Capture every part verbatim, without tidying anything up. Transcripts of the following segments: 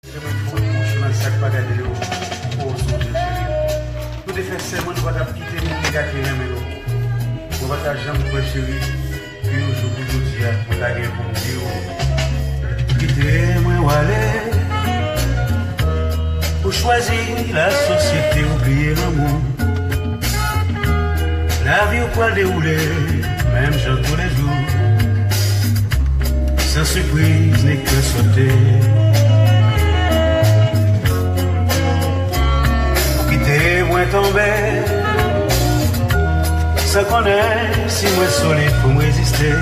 Lè mwen fon bouch nan sa k pa gade yo, o sonje cheri. Nou te fè sèman nou pa t ap kite moun ki gate renmen nou. Mwen pa ta janm kwè cheri, ke yon jou kou jodi a, mwen ta gen pou m di w. Kite mwen w ale. Ou chwazi lasosyete, ou bliye lanmou. Lavi w pral dewoule menm jan toulejou. San sipriz ni kè sote. Ou kite mwen tonbe san konnen si mwen solid pou m reziste.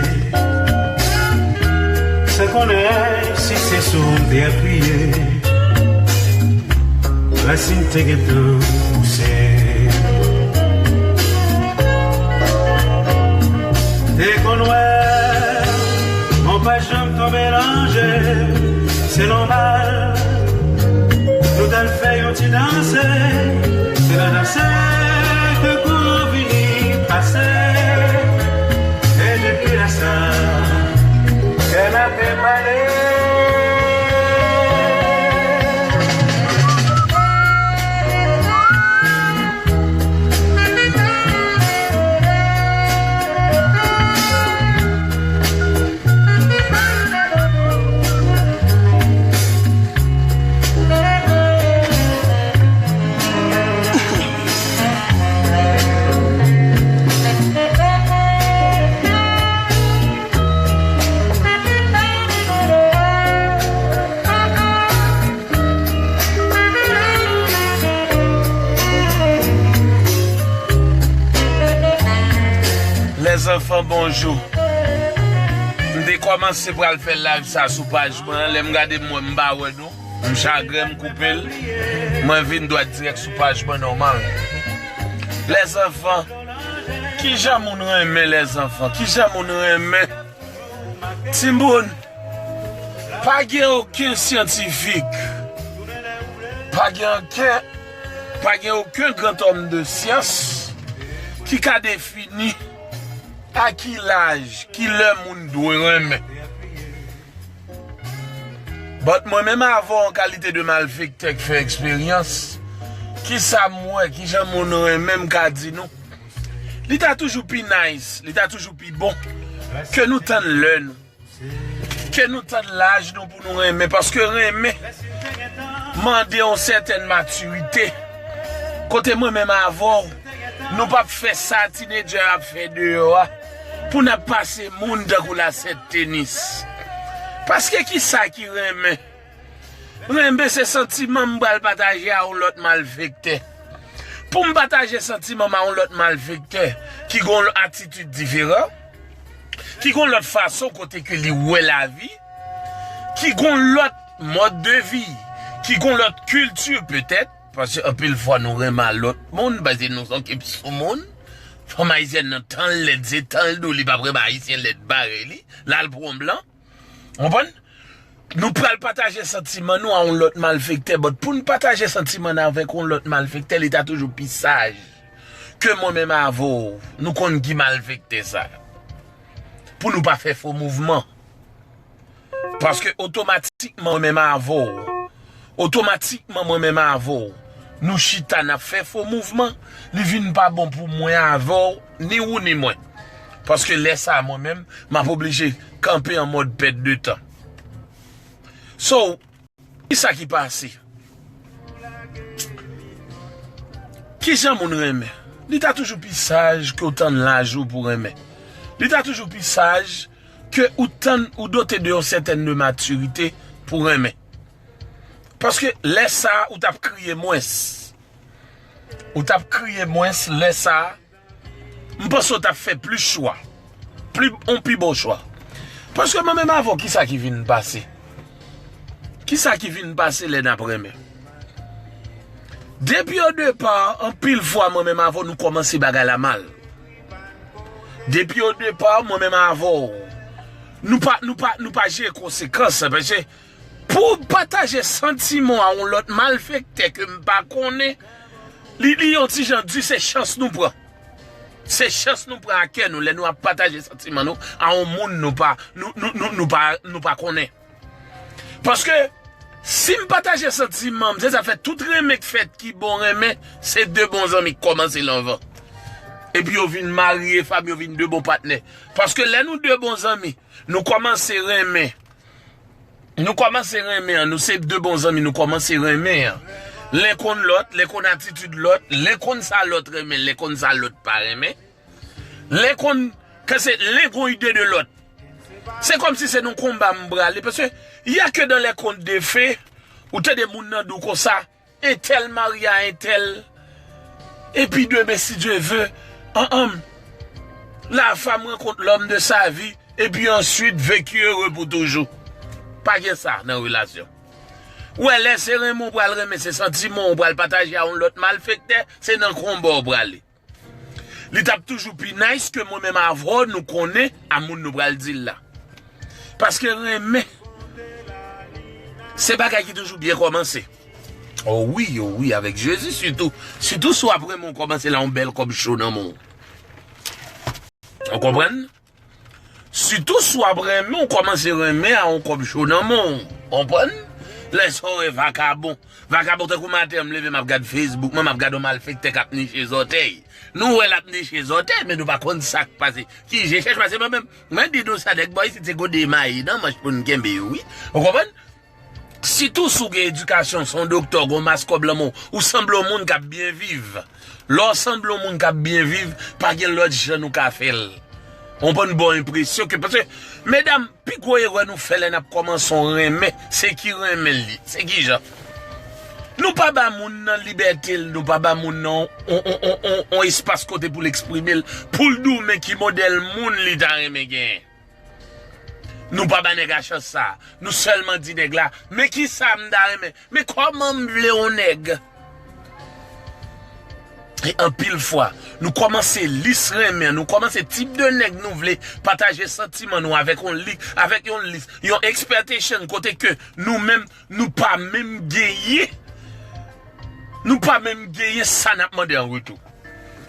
San konnen si se sou m te apiye. Rasin te gentan pouse. Te konn wè, mwen pa janm tonbe nan je. Se nòmal. Nou t al fè yon ti danse. Se nan danse ke kou an vini pase. E depi lè sa, kè n ape pale. Lèzanfan, bonjou. M te kòmanse pral fè live sa sou paj mwen an. Lè m gade m wè m pa wè nou. M chagren, m koupe l. Mwen vin dwat dirèk sou paj mwen nòmal. Lèzanfan, kijan moun renmen lèzanfan? Kijan moun renmen timoun? Pa gen okenn syantifik, pa gen okenn, pa gen okenn gran òm de syans ki ka defini a ki laj, ki lè moun dwe renmen. But mwen menm avè w, an kalite de malfektè k fè eksperyans, kisa m wè, kijan moun renmen, m ka di nou, li ta toujou pi nice, li ta toujou pi bon ke nou tann lè nou, ke nou tann laj nou pou nou renmen, paske renmen mande yon sètèn matirite. Kote mwen menm avè w, nou p ap fè sa tinedjè ap fè deyò a, pou n ap pase moun tankou lasèt tenis. Paske kisa ki renmen? Renmen se santiman m pral pataje a yon lòt malfektè. Pou m pataje santiman m a yon lòt malfektè ki gen yon atitid diferan, ki gen yon lòt fason kote ke li wè lavi, ki gen yon lòt mòd de vi, ki gen yon lòt kilti petèt, paske anpil fwa nou renmen a lòt moun, paske nou se yon kip sou moun. Fanm ayisyèn nan tan l lèd, se tan l dou, li p ap renmen ayisyen lèd parèy li, l al pran yon blan. Konprann? Nou pral pataje santiman nou a yon lòt malfektè, but pou n pataje santiman n avèk yon lòt malfektè, li ta toujou pi saj ke mwen menm avè w, nou konn ki malfektè sa. Pou nou pa fè fo mouvman. Paske otomatikman mwen menm avè w, otomatikman mwen menm avè w, nou chita n ap fè fo mouvman, li vin pa bon pou mwen avè w, ni ou ni mwen. Paske lè sa a mwen menm, m ap oblije kanpe an mòd pèt de tan. So, kisa ki pase? Kijan moun renmen? Li ta toujou pi saj ke w tann laj ou pou renmen. Li ta toujou pi saj ke ou tann, ou dote de yon sètèn de matirite pou renmen. Paske lè sa a, ou t ap kriye mwens. Ou t ap kriye mwens lè sa a. M panse w t ap fè plis chwa. Pli, yon pi bon chwa. Paske mwen menm avè w, kisa ki vin pase? Kisa ki vin pase lè n ap renmen? Depi o depa, anpil fwa mwen menm avè w, nou kòmanse bagay la mal. Depi o depa, mwen menm avè w, nou pa, nou pa, nou pa jere konsekans, paske pou pataje santiman a yon lòt malfektè ke m pa konnen, li, li yon ti jan di se chans nou pran. Se chans nou pran a kè nou lè nou ap pataje santiman nou a yon moun nou pa, nou, nou, nou, nou pa, nou pa konnen. Paske, Si m pataje santiman m, se sa fè tout renmen k fèt ki bon renmen, se de bon zanmi k kòmanse l anvan. Epi yo vin marye, fanm yo vin de bon patnè. Paske lè nou de bon zanmi, nou kòmanse renmen. Nou kòmanse renmen an, nou se de bon zanmi, nou kòmanse renmen an. Len konn lòt, len konn atitid lòt, len konn sa lòt renmen, len konn sa lòt pa renmen. Len konn, ke se len gon ide de lòt. Se kòmsi se nan konba m prale, paske y a ke dans les contes de fées, ou tande moun nan di w konsa, entèl marye a entèl, epi demen, si Dye ve, an, an, la femme rencontre l'homme de sa vie, epi answit, vécu heureux pour toujours. Pa gen sa nan relasyon. Ou wè, lè se renmen w pral renmen, se santiman w pral pataje a yon lòt malfektè, se nan konba w prale. Li t ap toujou pi nice ke mwen menm avè w nou konnen a moun nou pral di l la. Paske renmen, se bagay ki toujou byen kòmanse. O wi, o wi, avèk Jezi sitou. Sitou si w ap renmen w kòmanse la yon bèl kòb cho nan men w. Ou konprann? Sitou si w ap renmen, w kòmanse renmen a yon kòb cho nan men w. Konprann? Lè sa w wè vakabon. Vakabon tankou maten an, m leve, m ap gad Facebook mwen, m ap gad yon malfektè k ap niche zòtèy. Nou wè l ap niche zòtèy, men nou pa konn sa k pase. Ki je chèch pase mwen menm. Mwen di nou sa, nèg bò isit se gode mayi nan manch pou n kenbe yo, wi. Ou konprann? Sitou si w gen edikasyon, se yon doktè, w gen yon mas kòb lan men w, ou sanble yon moun k ap byen viv. Lè w sanble yon moun k ap byen viv, pa gen lòt jan nou ka fè l. Ou konprann, ba w enpresyon ke, paske, medam, pi gwo erè nou fè lè n ap kòmanse yon renmen, se ki renmen li, se ki jan. Nou pa ba moun nan libète l, nou pa ba moun nan yon, yon, yon, yon, yon espas kote pou l eksprime l, pou l di w men ki modèl moun li ta renmen genyen. Nou pa ba nèg la chans sa. Nou sèlman di nèg la, men kisa m ta renmen? Men kòman m vle yon nèg? E anpil fwa, nou kòmanse lis renmen, nou kòmanse tip de nèg nou vle pataje santiman nou avèk yon li, avèk yon lis, yon expectation kote ke nou menm, nou pa menm genyen, nou pa menm genyen sa n ap mande an retou.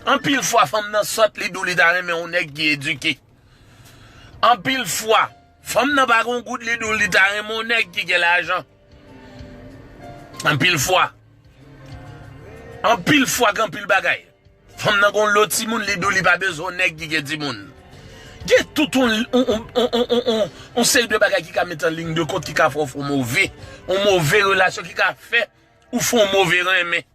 Anpil fwa, fanm nan sòt, li di w li ta renmen yon nèg ki edike. Anpil fwa, fanm nan pa gon goud, li di w li ta renmen yon nèg ki gen lajan. Anpil fwa. Anpil fwa, gen anpil bagay. Fanm nan gon lo timoun, li di w li pa bezwen yon nèg ki gen timoun. Gen tout yon, yon, yon seri de bagay ki ka met an liy de kont, ki ka fè w fè yon move, yon move relasyon, ki ka fè ou fè yon move renmen.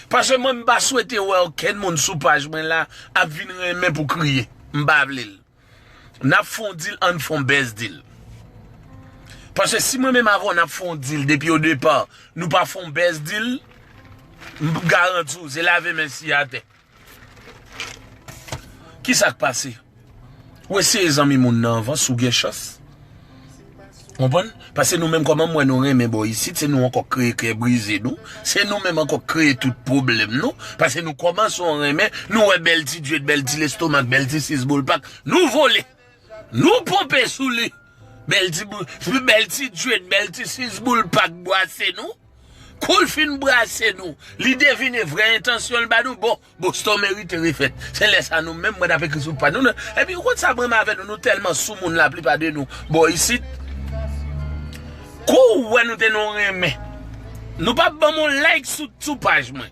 Paske mwen, m pa swete wè okenn moun sou paj mwen la ap vin renmen pou kriye. M pa vle l. N ap fè yon deal, ann fè yon best deal. Paske si mwen menm avè w n ap fè yon deal depi o depa, nou pa fè yon best deal, m garanti w, se lave men siye atè. Kisa k pase? Ou eseye zanmi moun nan anvan, si w gen chans. Konprann? Paske nou menm, kòman m wè nou renmen bò isit, se nou ankò k kreye kè brize nou, se nou menm ankò k kreye tout pwoblèm nou, paske nou kòmanse yon renmen, nou wè bèl ti djwèt, bèl ti lestomak, bèl ti sis boul pak, nou vole, nou ponpe sou li, bèl ti bou-, bèl ti djwèt, bèl ti sis boul pak bwase nou, kou l fin bwase nou, li devine vrè entansyon l ba nou, bon, Boston merite refèt. Se lè sa nou menm, mwen t ap ekri sou paj nou, nou, epi ou konn sa m renmen avè nou, nou tèlman sou moun laplipa de nou bò isit. Kou w wè nou te nan yon renmen, nou p ap ban m yon like sou, sou paj mwen.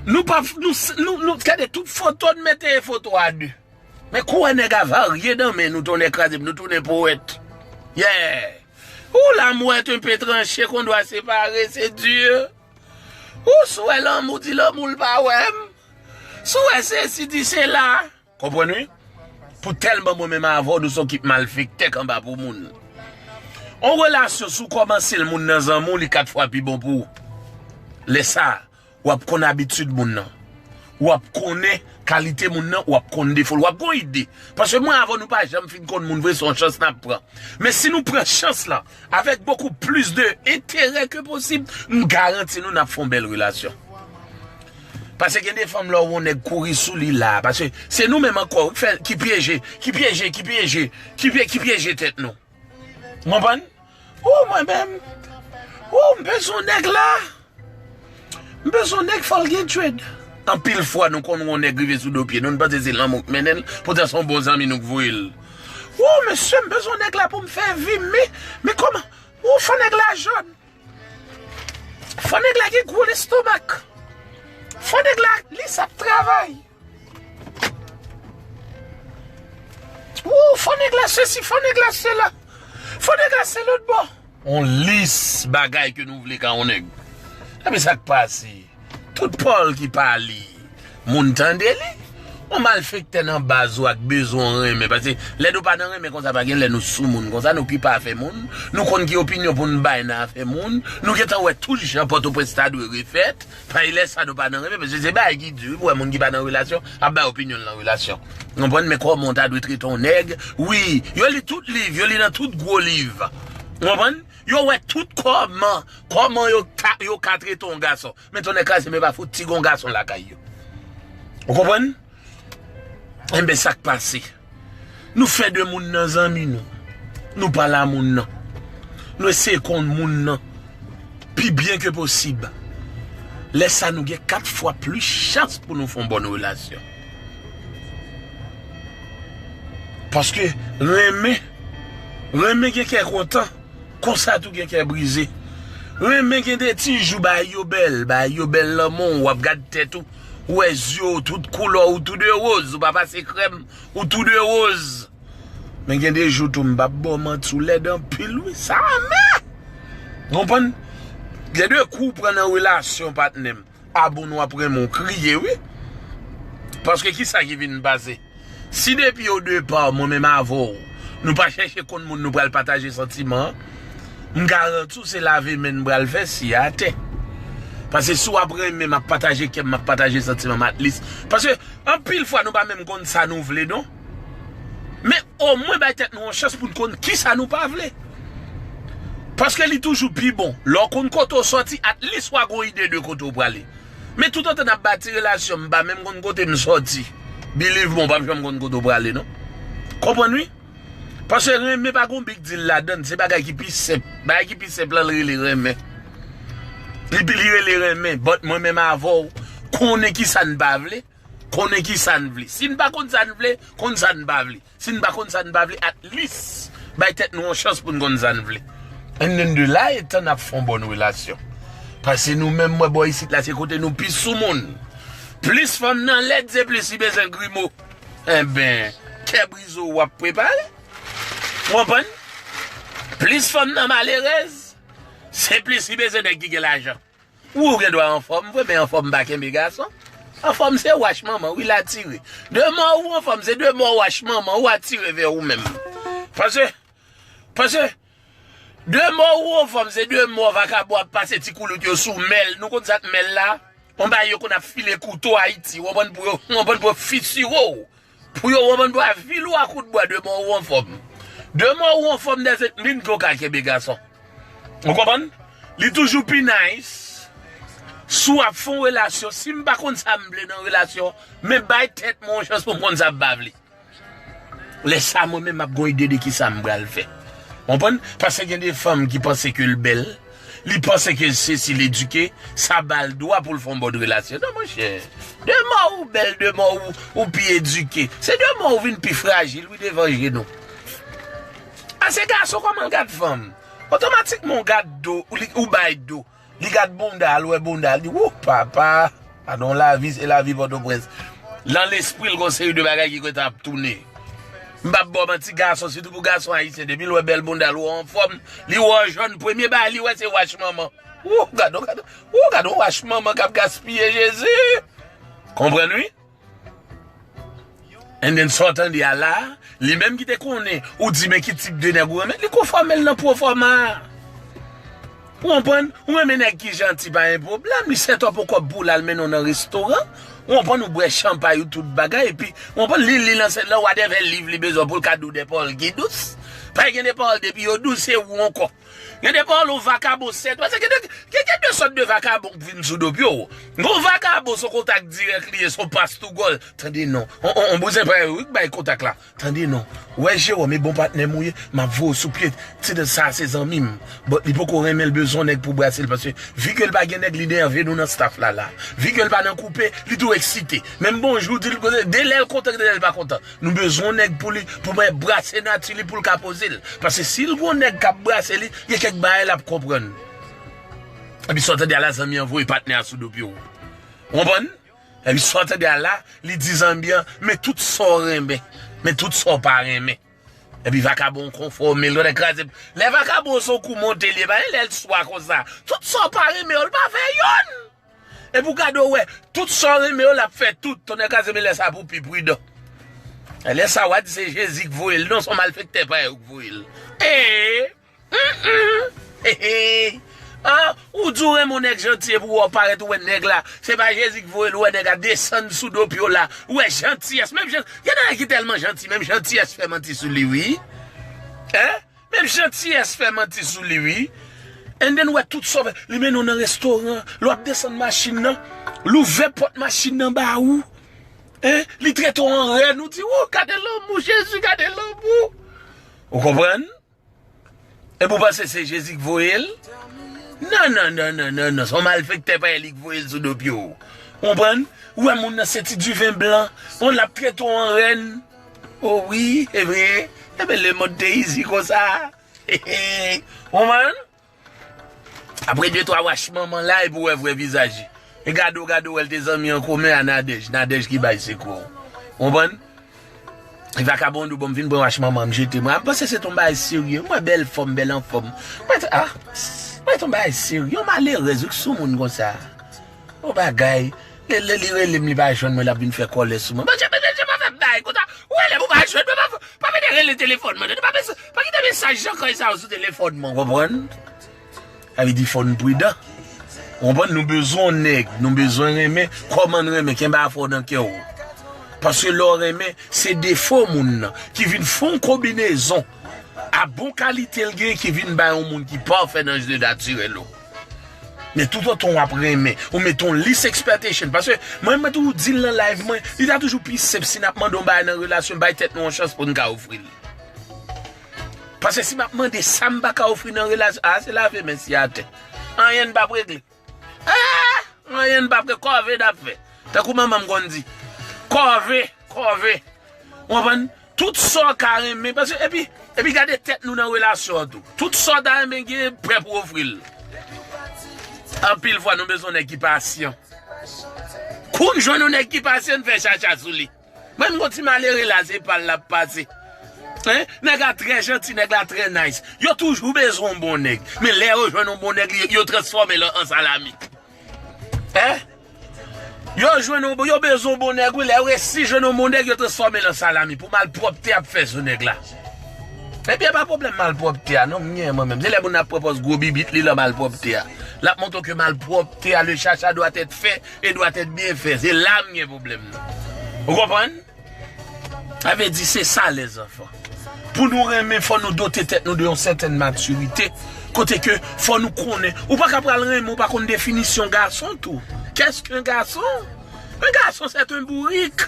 Nou p ap, nou, nou, nou, gade tout foto n mete e foto a de. Men kou w wè nèg a varye nan men nou, tonnè kraze m, nou tounen powèt. Yeah! Ou, l'amour est un peu tranché qu'on doit séparer, c'est dur. Ou sou wè lanmou, di lanmou l pa wè m. Sou wè sesi, di sela. Konprann wi? Pou tèlman mwen menm avè w, nou se yon kip malfektè k anba pou moun. On relasyon, si w kòmanse l, moun nan zanmi w, li kat fwa pi bon pou ou. Lè sa, w ap konn abitid moun nan. W ap konnen kalite moun nan, w ap konn defo l, w ap gon ide. Paske mwen avè w, nou pa janm fin konn moun vre, se yon chans n ap pran. Men si nou pran chans lan, avec beaucoup plus de intérêt que possible, m garanti nou n ap fè yon bèl relasyon. Paske gen de fanm lè w wè yon nèg kouri sou li la, paske se nou menm ankò ki fè, ki pyeje, ki pyeje, ki pyeje, ki pye-, ki pyeje tèt nou. Ou konprann? Ou mwen menm. Ou m bezwen yon nèg la. M bezwen yon nèg, fò l gen dread. Anpil fwa nou konn wè yon nèg rive sou do pye nou, n panse se lanmou k mennen l, poutan se yon bon zanmi nou k voye l. Wo, mesye, m bezwen yon nèg la pou m fè vi m, men, men kòman? Ou fò nèg la jòn. Fò nèg la gen gwo lestomak. Fò nèg la, li sa ap travay. Ou fò nèg la sesi, fò nèg la sela. Fò nèg la se lòt bò. On lis bagay ke nou vle ka on nèg. Epi sa k pase? Tout pawòl ki pale, moun tande li. On malfektè nan baz ou ak bezwen w renmen. Paske lè nou pa nan renmen konsa, pa gen lè nou sou moun konsa, nou ki pa fè moun. Nou konn ki opinyon pou n bay nan afè moun. Nou gentan wè tout jan Pòtoprens ta dwe refèt. Paske lè sa nou pa nan renmen, paske se bagay ki di wi pou wè moun ki pa nan relasyon ap bay opinyon l nan relasyon. Konprann, men kòman w ta dwe trete on nèg? Wi, yo li tout liv, yo li nan tout gwo liv. Konprann? Yo wè tout kòman, kòman yo ka, yo ka trete on gason. Men tonnè kraze, men pa fout ti gon gason lakay yo. Ou konprann? Enben, sa k pase? Nou fè de moun nan zanmi nou. Nou pale a moun nan. Nou eseye konn moun nan pi byen ke posib. Lè sa, nou gen kat fwa plis chans pou nou fè on bòn relasyon. Paske renmen, renmen gen kè kontan. Konsa tou gen kè brize. Renmen gen de ti jou, bagay yo bèl, bagay yo bèl lanmou, w ap gad tèt ou, ou wè zye w tout koulè, ou tou de woz, ou pa pase krèm, ou tou de woz. Men gen de jou tou, m p ap ba w manti, ou lèd anpil wi, sa anmè! Konprann? Gen de kou w pran nan relasyon, patnè m. A bon, nou ap renmen w kriye wi. Paske kisa ki vin pase? Si depi o depa, mwen menm avè w, nou pa chèche konn moun nou pral pataje santiman an, m garanti w se lave men n pral fè si atè. Paske si w ap renmen m, ap pataje kè m, m ap pataje santiman m, at least. Paske anpil fwa nou pa menm konn sa nou vle non. Men omwen bay tèt nou yon chans pou n konn kisa nou pa vle. Paske li toujou pi bon. Lè w konn kote w sòti, at least w a gon ide de kote w prale. Men toutotan n ap bati relasyon, m pa menm konn kote m sòti. Believe me, w p ap janm konn kote w prale non. Konprann wi? Paske renmen pa gon big deal ladan l, se bagay ki pi senp. Bagay ki pi senp lan l rele renmen. Li, li rele renmen, but mwen menm avè w, konnen kisa n pa vle, konnen kisa n vle. Si n pa konn sa n vle, konn sa n pa vle. Si n pa konn sa n pa vle, at least, bay tèt nou yon chans pou n konn sa n vle. And then de la, etan n ap fè yon bòn relasyon. Paske nou menm, mwen bò isit la, se kote nou pi sou moun. Plis fanm nan lèd, se plis li bezwen grimo. Enben, kè brize w ap prepare. Ou konprann? Plis fanm nan malerèz, se plis li bezwen nèg ki gen lajan. Wi, ou gen dwa anfòm vre, men anfòm pa kenbe gason. Anfòm se wach manman, wi, l atire. De mò ou anfòm, se de mò wach manman ou atire vè ou menm. Paske, paske, de mò ou anfòm, se de mò vakabon ap pase ti koulout yo sou mèl. Nou konn sa k mèl la? On bagay yo konn ap file kouto Ayiti, ou konprann, pou yo, ou konprann, pou yo fisire w. Pou yo konprann pou avil ou a kout bwa, de mò ou anfòm. De mò ou anfòm, dèzèt min ke w ka kenbe gason. Ou konprann? Li toujou pi nice. Si w ap fè yon relasyon, si m pa konn sa m vle nan relasyon, men bay tèt mwen yon chans pou m konn sa m pa vle. Lè sa, mwen menm, m ap gon ide de kisa m pral fè. Konprann? Paske gen de fanm ki panse ke l bèl, li panse ke l sesi, l edike, sa ba l dwa pou l fè yon bòn relasyon. Non, monchè. De mò ou bèl, de mò ou, ou pi edike. Se de mò ou vin pi frajil, wi, devan je nou. A se gason, kòman l gad fanm? Otomatikman, ou gad do, ou, li, ou bay do. Li gad bonda l, wè bonda l, di, "Wouh, papa, gadon lavi, se lavi Pòtoprens." Lan lespri l, gon seri de bagay ki gentan ap tounen. M p ap ba w manti, gason, sitou pou gason ayisyen, depi l wè bèl bonda l, wè w anfòm, li wè w jòn, premye bagay li wè se wach manman. Wouh, gadon, gadon, wouh, gadon wach manman k ap gaspiye, Jezi! Konprann, wi? And then, sa w tande a la, li menm ki te konnen, ou di, "Men ki tip de nèg ou renmen?" Li konfòme l nan pwofòma a. Ou konprann? Ou renmen nèg ki janti, pa gen pwoblèm. Li set up on kòb pou l al mennen w nan restoran. Ou konprann? Ou bwè chanpay ou tout bagay. Epi, ou konprann? Li li nan sèt lan, whatever liv li bezwen pou l ka di w de pawòl ki dous. Pa gen de pawòl depi yo dous, se ou ankò. Gen de pawòl yon vakabon sèt. Paske gen de, gen, gen de sòt de vakabon k vin sou do pye w. Gon vakabon se yon kontak dirèk li ye, se yon pas tou gòl. Tande non. On, on, on bouzen pa yo wi k bay kontak la. Tande non. Wè Jewòm, e bon patnè m ou ye, m ap voye w sou pye. Ti de sa se zanmi m. But li poko renmen l, bezwen nèg pou brase l. Paske vi ke l pa gen nèg, li nève nou nan staff la la. Vi ke l pa nan koupe, li tou eksite. Menm bonjou, di l, de lè l kontan, de lè l pa kontan. Nou bezwen yon nèg pou li, pou mwen brase nati li pou l ka poze l. Paske si l gon nèg k ap brase li, Gen kèk bagay l ap konprann. Epi sa w tande a la, zanmi an voye patnè a sou do pye w. Ou konprann? Epi sa w tande a la, li di zanmi an, men tout sa w renmen, men tout sa w pa renmen. Epi vakabon konfòme l, l kraze. Lè vakabon se yon kou monte li, e pa lè l swa konsa. Tout sa w pa renmen yo, l pa fè youn. Epi w gade w wè, tout sa w renmen yo, l ap fè tout. Tonnè kraze, men lè sa pou pi pridan. Lè sa w a di se Jezi k voye l. Non, se yon malfektè parèy ou k voye l. Ee! Mm, mm. He, he. Ah, ou di w renmen yon nèg janti epi w wè w parèt ou wè nèg la. Se pa Jezi k voye l, ou wè nèg la desann sou do pye w la. Ou wè jantiyès, menm jan, gen nèg ki tèlman janti, menm jantiyès fè manti sou li, wi. Hein? Menm jantiyès fè manti sou li, wi. And then, ou wè tout sa w fè. Li mennen w nan restoran, lè w ap desann machin nan, l ouvè pòt machin nan ba ou. Hein? Li trete w an rèn, ou di, "Wou, gade lanmou, Jezi, gade lanmou." Ou konprann? Epi w panse se Jezi k voye l? Non, non, non, non, non, non. Se yon malfektè parèy li k voye l sou do pye w. Ou konprann? Ou wè moun nan se ti diven blan. Bon, l ap trete w an rèn. O wi, e vre. Ebyen, lemonn te izi konsa. Ou konprann? Apre de twa wach manman la, epi w wè vrè vizaj li. E gade w, gade w, wè l te zanmi an komen a Nadège. Nadège ki bay sekou. Ou konprann? E vakabon di w, "Bon, m vin pran wach manman m jete mwen." M panse se t on bagay serye. M wè bèl fanm, bèl anfòm. M wè, ah, m wè t on bagay serye. Yon malerèz, wi, k sou moun konsa. Yon bagay. Lè, lè li rele m, li pa jwenn mwen, l ap vin fè kòlè sou mwen. Bondye, Bondye, Bondye, pa fè m bagay konsa. Ou rele m, ou pa jwenn mwen, pa, pa vin rele telefòn mwen. Pa, pa kite mesaj jan kòy sa yo sou telefòn mwen, w konprann? Sa vle di fò n pridan. Ou konprann? Nou bezwen yon nèg, nou bezwen renmen. Kòman n renmen? Kenbe afè w nan kè w. Paske lè w renmen, se defo moun nan ki vin fè yon konbinezon a bon kalite l gen ki vin bay yon moun ki pafè nan je natirèl ou. Men toutotan w ap renmen, ou mete yon lis expectation. Paske mwen, mwen toujou di l nan live mwen, li ta toujou pi senp si n ap mande yon bagay nan relasyon, bay tèt nou yon chans pou n ka ofri l. Paske si m ap mande sa m pa ka ofri nan relasyon, a, se lave men si atè. Anyen n p ap regle. Ah! Anyen n p ap regle, kòve n ap fè. Tankou manman m konn di, kòve, kòve. Ou konprann? Tout sa w ka renmen, paske, epi, epi gade tèt nou nan relasyon an tou. Tout sa w ta renmen gen, prè pou ofri l. Anpil fwa, nou bezwen yon nèg ki pasyan. Kou n jwenn yon nèg ki pasyan, n fè chacha sou li. Mwen, m gon ti malere la, se pa l l ap pase. Hein? Nèg la trè janti, nèg la trè nice. Yo toujou bezwen yon bon nèg. Men lè yo jwenn yon bon nèg, yo, yo transfòme l an, an salami. Hein? Yo jwenn yon bon, yo bezwen yon bon nèg, wi. Lè yo resi jwenn yon bon nèg, yo transfòme l an salami. Pou malpwòpte ap fè sou nèg la. Ebyen, pa pwoblèm malpwòpte a, non, m gen mwen menm. Se lè moun ap pran pòz gwo bibit li lan malpwòpte a. L ap montre w ke malpwòpte a, le chacha doit être fait et doit être bien fait. Se la m gen pwoblèm nan. Ou konprann? Sa vle di se sa, lèzanfan. Pou nou renmen, fò nou dote tèt nou de yon sètèn matirite. Kote ke fò nou konnen. Ou pa ka pral renmen, ou pa konn definisyon gason tou. Qu'est-ce qu'un garçon? Un garçon, c'est un bourrique.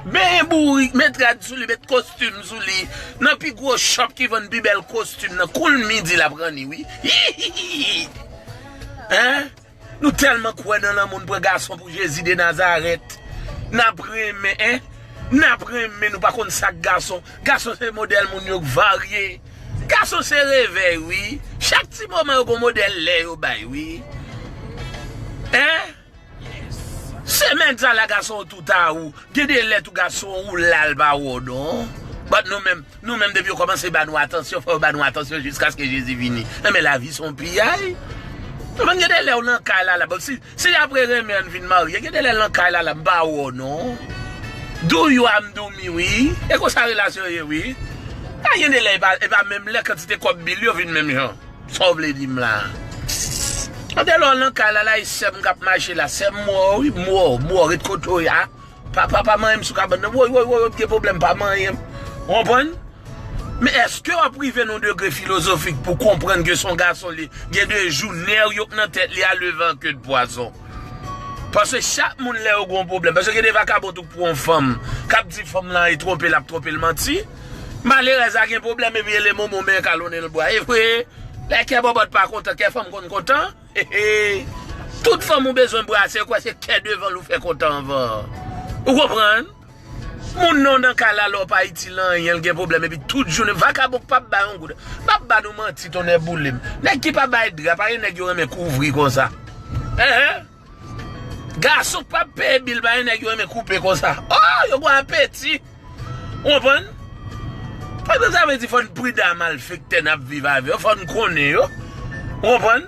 Ben bourrique, met rad sou li, met kostim sou li. Nan pi gwo shop ki vann pi bèl kostim nan, koul midi l ap ranni, wi. Hein? Nou tèlman kwè nan lanmou, n pran gason pou Jezi de Nazarèt. N ap renmen, en? N ap renmen, nou pa konn sa k gason. Gason se modèl moun yo k varye. Gason se revèy, wi. Chak ti moman yo gon modèl lè yo bay, wi. En? Semèn sa la, gason tout a ou. Gen de lè tou gason ou la l pa wè w non. But nou menm, nou menm depi yo kòmanse ba nou atansyon, fò yo ba nou atansyon jiskaske Jezi vini. Enben lavi se yon piyay. Nou menm gen de lè w nan kay la la, but si, si apre renmen an vin marye, gen de lè nan kay la la, m pa wè w non. Do you am do me, wi. E konsa relasyon ye, wi. A gen de lè e pa, e pa menm lè kantite kòb bil yo vin menm jan. Sa w vle di m la? Tande lè w nan kay la la, e sè m k ap mache la, sè m mò wi, mò, mò, ret kote w ye a. Pa, pa, pa manyen m sou kabann nan. Woy, woy, woy, woy, gen pwoblèm, pa manyen m. Ou konprann? Men èske w ap rive nan yon degre filozofik pou konprann ke se yon gason li, gen de jou nè w yo k nan tèt li a leve an ke de pwazon? Paske chak moun lè yo gon pwoblèm. Paske gen de vakabon tou k pran yon fanm, k ap di fanm lan e twonpe l, ap twonpe l manti. Malerèz la gen pwoblèm epi ele momo men kalonnen l bwa. E vre, lè kè bòbòt pa kontan, kè fanm konn kontan. Tout fanm ou bezwen brase, yo kwè se kè devan l ou fè kontan anvan. Ou konprann? Moun nan nan kay la lè w pa itil anyen, l gen pwoblèm, epi tout jounen, vakabon p ap ba yon goud. M ap ba nou manti, tonnè boule m. Nèg ki pa bay dra, pa gen nèg yo renmen kouvri konsa. Enhen. Gason k p ap peye bil, pa gen nèg yo renmen koupe konsa. Oh, yo gon apeti. Ou konprann? Paske sa vle di fò n pridan a malfektè n ap viv avè yo, fò n konnen yo. Ou konprann?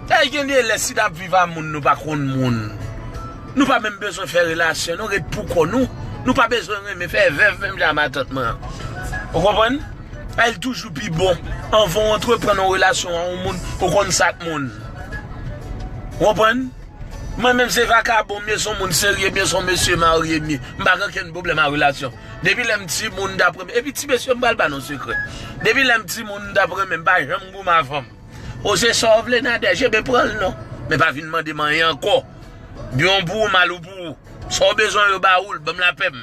E gen de lè si n ap viv a moun, nou pa konn moun. Nou pa menm bezwen fè relasyon, nou ret pou kò nou. Nou pa bezwen renmen fè vèv menm jan a matant mwen an. Ou konprann? Ay, l toujou pi bon. Anvan w antreprann yon relasyon a yon moun, ou konn sa k moun. Ou konprann? Mwen menm se vakabon, m ye, se yon moun serye, m ye, se yon mesye marye, m ye. M pa gen okenn pwoblèm a relasyon. Depi lè m timoun, m t ap renmen. Epi ti mesye, m pral ba nou sekrè. Depi lè m timoun, m t ap renmen, m pa janm goumen a fanm. O, se sa w vle, Nadège, ebyen pran l non. Men pa vin mande m anyen ankò. Byen w pou ou, mal ou pou ou. Sa w bezwen yo ba ou l, ban m lapè m.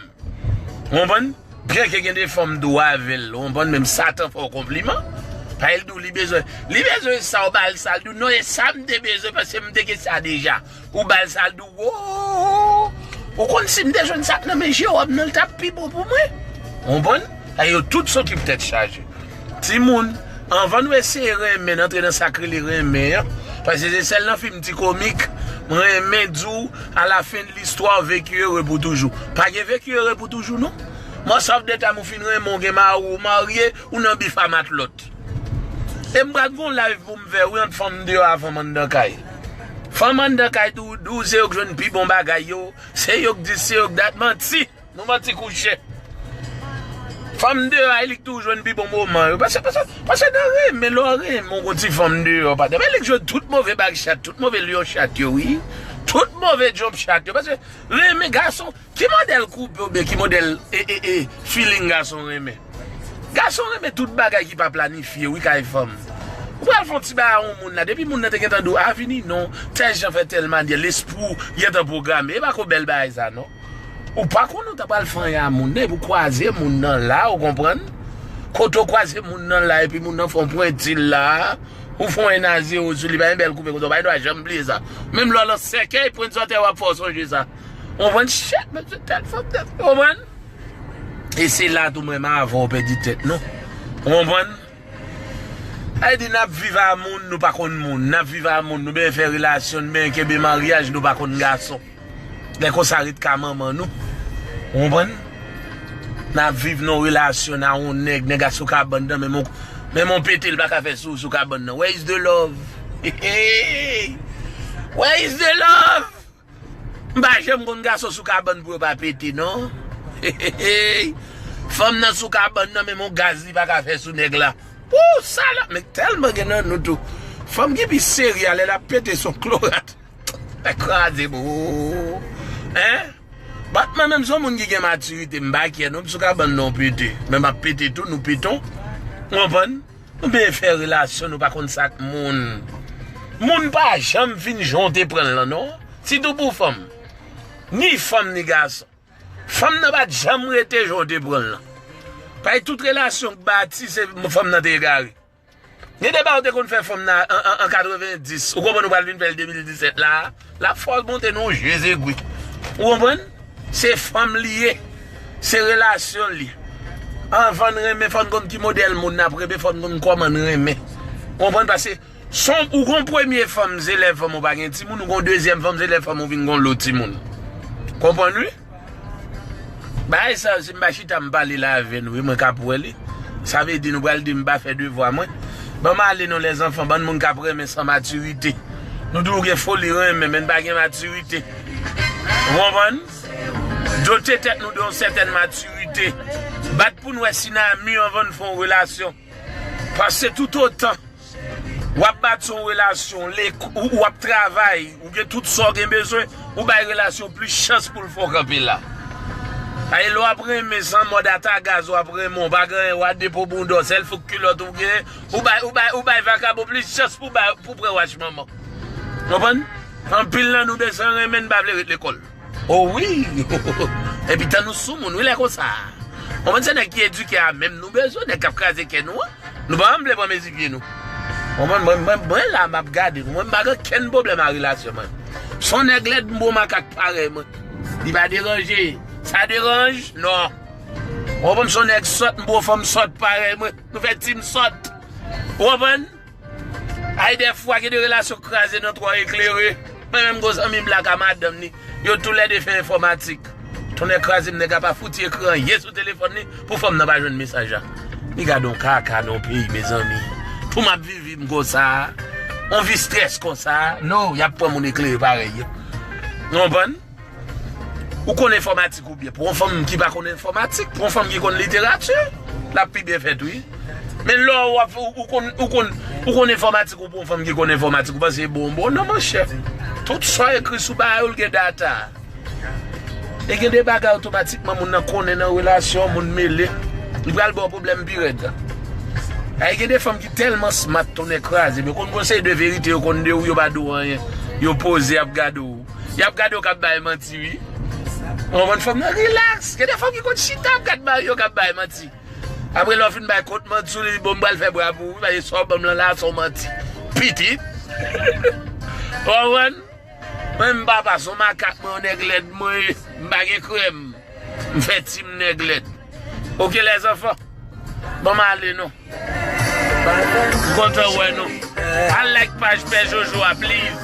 Ou konprann? Byenke gen de fanm dou avè l, ou konprann, men Satan fè w konpliman. Paske l di w li bezwen, li bezwen sa, w ba l sa, l di w non, e sa m te bezwen, paske m te gen sa deja. Ou ba l sa, l di w, wo, ou konn si m te jwenn sa k nan men Jewòm nan, l t ap pi bon pou mwen. Ou konprann? Sa yo tout se okip tèt chaje. Timoun, anvan nou eseye renmen, n antre nan sa k rele renmen an, paske se sèl nan fim ti komik, mwen renmen di w, à la fin de l'histoire, vécu heureux pour toujours. Pa gen vécu heureux pour toujours, non. Most of the time, ou fin renmen, w gen mari, w marye, ou nan bif a matlòt. E m pral gon live pou m fè, wi, ant fanm deyò a fanm anndan kay. Fanm anndan kay tou, di w se yo k jwenn pi bon bagay yo, se yo k dis, se yo k dat, manti. Nou manti kouche. Fanm deyò a, e li k tou jwenn pi bon moman yo. Paske, paske, paske nan renmen, lè w renmen, w gon ti fanm deyò, patnè. Men li k jwenn tout move bag chat, tout move lyon chat yo, wi. Tout move djòb chat yo. Paske renmen gason, ki modèl koupe oubyen ki modèl, e, e, e, feeling gason renmen? Gason renmen tout bagay ki pa planifye, wi, kay fanm. Ou pral fè yon ti bagay a yon moun la, depi moun nan te gentan di w, a vini non, tèl jan fè tèl manyè, lespri w gentan pwograme. E pa ko bèl bagay sa, non. Ou pa konnen w ta pral fè anyen a moun nan, epi w kwaze moun nan la, ou konprann? Kote w kwaze moun nan la, epi moun nan fè yon pwenti la, ou fè yon en a zewo sou li, pa gen bèl koupe konsa, w pa gen dwa janm bliye sa. Menm lè w nan sèkèy, pwenti sa w te wè ap fè w sonje sa. Ou konprann? Shit, men se tèl fanm, tèl, ou konprann? E se la tou mwen menm avè w pèdi tèt nou. Ou konprann? Sa vle di n ap viv a moun, nou pa konn moun. N ap viv a moun, nou byen fè relasyon, nou byen kenbe maryaj, nou pa konn gason. Lè konsa ret ka manman nou. Ou konprann? N ap viv nan relasyon, nan yon nèg, nèg a sou kabann nan, men mon, men mon pete, l pa ka fè sou, sou kabann nan. Where is the love? Where is the love? M pa janm konn gason sou kabann pou yo pa pete, non. Fanm nan sou kabann nan, menm yon gaz li pa ka fè sou nèg la. Wou, salòp, men tèlman gen nan nou tou. Fanm ki pi serye a, lè l ap pete, se yon klorat. Fè kraze, bro. Hein? Bat mwen menm, se yon moun ki gen matirite, m pa kyè, non, m sou kabann nan, w pete. Men m ap pete tou, nou peton. Ou konprann? Nou byen fè relasyon, nou pa konn sa k moun. Moun pa janm vin jan w te pran l lan, non. Sitou pou fanm. Ni fanm, ni gason. Fanm nan pa t janm rete jan w te pran l lan. Paske tout relasyon k bati, se fanm nan te egare. Gen de bagay w te konn fè fanm nan an, an, an katrevenndis, ou konprann ou pral vin fè l de mil disèt la, l ap fè w monte nan yon je zegwi. Ou konprann? Se fanm li ye. Se relasyon li. Anvan n renmen, fò n konn ki modèl moun n ap renmen, fò n konn kòman n renmen. Ou konprann? Paske se yon, ou gon premye fanm, se lè fanm ou pa gen timoun, ou gon dezyèm fanm, se lè fanm ou vin gon lòt timoun. Konprann, wi? Bagay sa yo, si m pa chita m pale la avè nou, wi, mwen k ap wè li. Sa vle di nou pral di m pa fè devwa mwen. Ban m ale non, lèzanfan, bann moun k ap renmen san matirite. Nou di w gen foli renmen, men n pa gen matirite. Ou konprann? Dote tèt nou de yon sètèn matirite. Bat pou n wè si n a mi anvan n fè yon relasyon. Paske toutotan w ap bati yon relasyon, lè ou, ou ap travay, ou gen tout sa w gen bezwen, ou bay relasyon plis chans pou l fè w kanpe la. Ay, lè w ap renmen san mòd ata gaz, w ap renmen, w pa gen anyen, w a depo bounda w, sèl fouk kilòt ou gen, ou bay, ou bay, ou bay vakabon plis chans pou bay, pou pran wach manman. Konprann? Anpil nan nou bezwen renmen, n pa vle ret lekòl. O wi! Epi tan nou sou moun, wi, lè konsa. Konprann, se nèg ki edike a menm nou bezwen, nèg k ap kraze kè nou an. Nou pa janm vle pran mezi pye nou. Konprann, mwen, mwen, mwen la, m ap gade nou. Mwen, m pa gen okenn pwoblèm a relasyon mwen. Se yon nèg lèd, m bon makak parèy mwen. Li pa deranje. Ça dérange? Non. Ou konprann, m se yon nèg sòt, m pran fanm sòt parèy mwen. Nou fè team sòt. Ou konprann? Ay, dèfwa gen de relasyon kraze nan twa eklere. Mwen menm, gwo zanmi m la ka madanm ni. Yo toulède fè enfòmatik. Tonnè kraze m, nèg la pa fouti ekri anyen sou telefòn ni pou fanm nan pa jwenn mesaj la. Ni gade yon kaka nan yon peyi, mezanmi. Pou m ap viv vi m konsa, yon vi strès konsa. Non, y ap pran moun eklere parèy yo. Ou konprann? Ou konn enfòmatik ou byen. Pou yon fanm ki pa konn enfòmatik, pou yon fanm ki konn literati, l ap pi byen fèt, wi. Men lè w ap, ou, ou konn, ou konn, ou konn enfòmatik ou pou yon fanm ki konn enfòmatik, ou panse e bon, bon, non, monchè. Tout sa ekri sou bagay ou l gen data. E gen de bagay otomatikman moun nan konnen nan relasyon, moun mele. Li pral ba w pwoblèm pi rèd. Ay, gen de fanm ki tèlman smart, tonnè kraze, men konn gon seri de verite yo konn de ou, yo pa di w anyen. Yo poze, y ap gade w. Y ap gade w k ap bay manti, wi. Ou konprann, fanm nan rilaks. Gen de fanm ki konn chita ap gad mari yo k ap bay manti. Apre lè w fin bay kont manti sou li, bon, m pral fè bra pou ou, paske sa w ban m lan la, se yon manti. Pitit. Ou konprann? Mwen, m pa pa se yon makak, mwen, yon nèg lèd, mwen, m pa gen krèm. M fè team nèg lèd. Oke, lèzanfan. Ban m ale, non. M kontan wè nou. Al like paj Pè Jojo a, please.